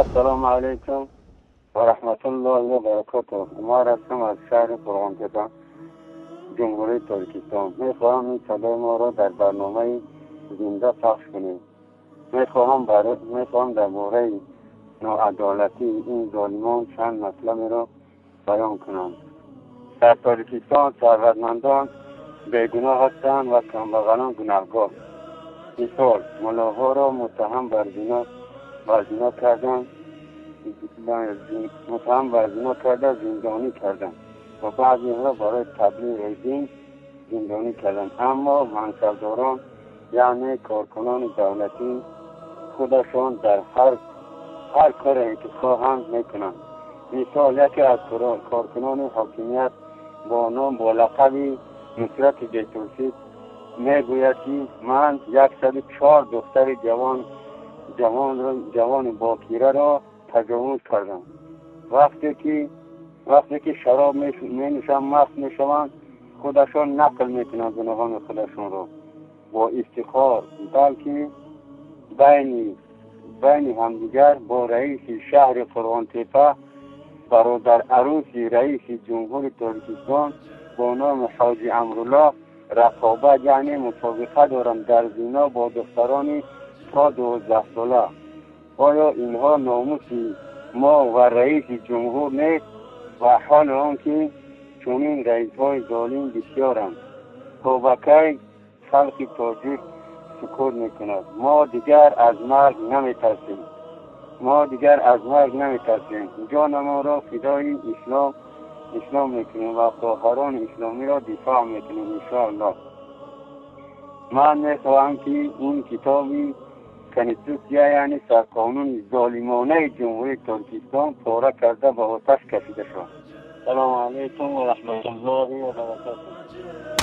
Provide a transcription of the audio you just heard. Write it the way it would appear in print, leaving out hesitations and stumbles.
Ассалому алайкум ва раҳматуллоҳи ва баракотуҳ. Умар ҳастам аз шаҳри Қурғонтеппа, Ҷумҳурии Тоҷикистон. Мехоҳам ин садои моро дар барномаи зинда пахш кунед. Мехоҳам дар бораи ноадолатии ин золимон чанд матлаберо баён кунам. Дар Тоҷикистон сарватмандон бегуноҳ ҳастанд ва камбағалон гунаҳкор. Мисол, муллоҳоро муттаҳам бар зино карданд, муттаҳам бар зино карда зиндонӣ карданд ва баъзеҳоро барои таблиғи дин зиндонӣ карданд. Аммо мансабдорон, яъне коркунони давлатӣ, худашон дар ҳар коре ки хоҳанд мекунанд. Мисол, яке аз коркунони ҳокимият бо ном бо лақаби Нусрати Бетурсӣ мегӯяд, ки ман 104 духтари ҷавони бокираро таҷовуз кардам. Вақте ки шароб менӯшанд, маст мешаванд, худашон нақл мекунанд гуноҳони худашонро бо ифтихор, балки байни ҳамдигар бо раиси шаҳри Қурғонтеппа, бародар арӯси раиси ҷумҳури Тоҷикистон бо номи Ҳоҷи Амруллоҳ рақобат, яъне мусобиқа дорам дар зино бо духтарони то 12 сола. Оё инҳо номуси мо ва раиси ҷумҳур нест? Ва ҳоли он ки чунин раисҳои золим бисёранд. То ба кай халқи тоҷик сукут мекунад? Мо дигар аз марг наметарсем. Мо дигар аз марг наметарсем. Ҷонамонро фидои ислом мекунем ва хоҳарони исломиро дифоъ мекунем, иншоаллоҳ. Ман мехоҳам, ки ин китоби конститутсия, яъне сарқонуни золимонаи Ҷумҳурии Тоҷикистон, пора карда ба оташ кашида шавад. Салому алайкум ва раҳматуллоҳи ва баракотуҳ.